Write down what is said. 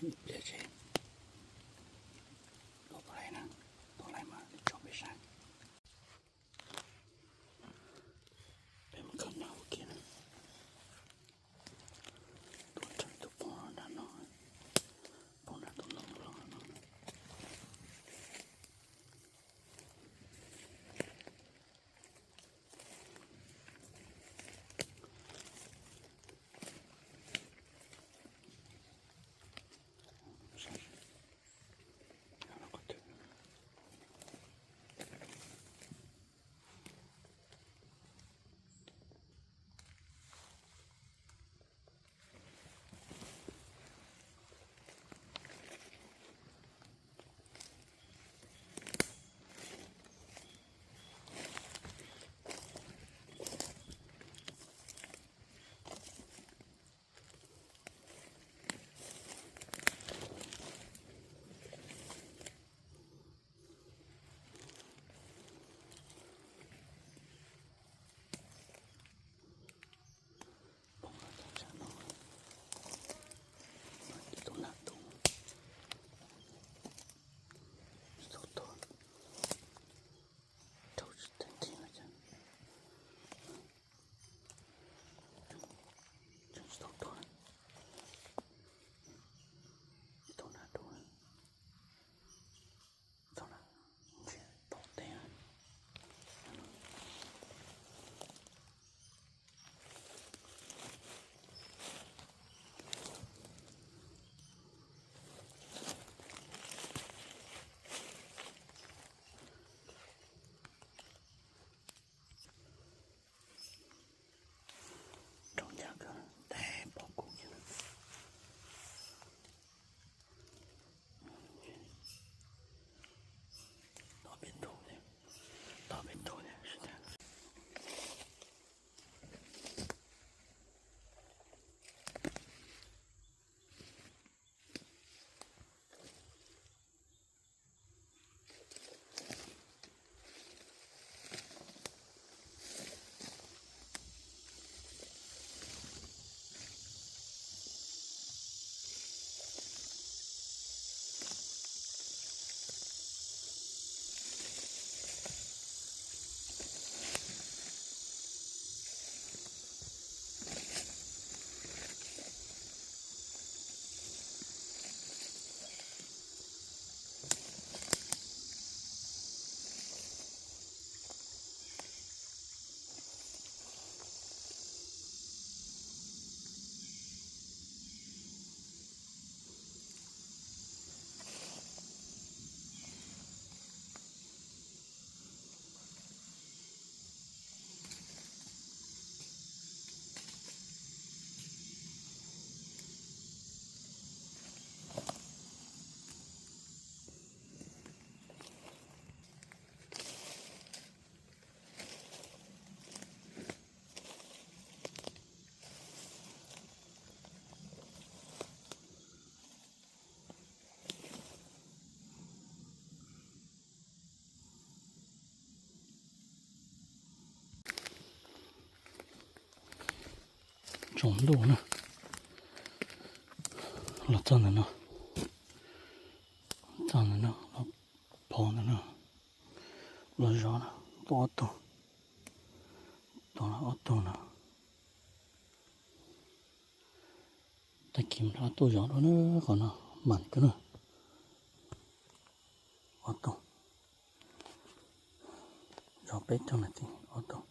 Pliag tsev, tua pom lais na, tua lais mas tso peb saib. Peb mus khaws nag ua ke na. Tua nrog tus poob nram no, poob nram tus ntoo los no. Poob los tau tsam no, ib tug nag tus, ib tug tuag, raug tsis tev nthi no ces tseem tsis tau tuag, ib tug nag tus, thaum no ntshe tom teb. Rau ncaj kawg, tag pom kub kiag na. Tom peb ntug thiab, tom peb ntug thiab. Tsaus ntuj na, los txog ntawm no, txog ntawm no, los phov ntawm no, los zov no, tua ob tug, tua ob tug no. Tag kis ob tug zov dua na, qhov no mas kawg na. Ob tug, zov peb tug na, ob tug.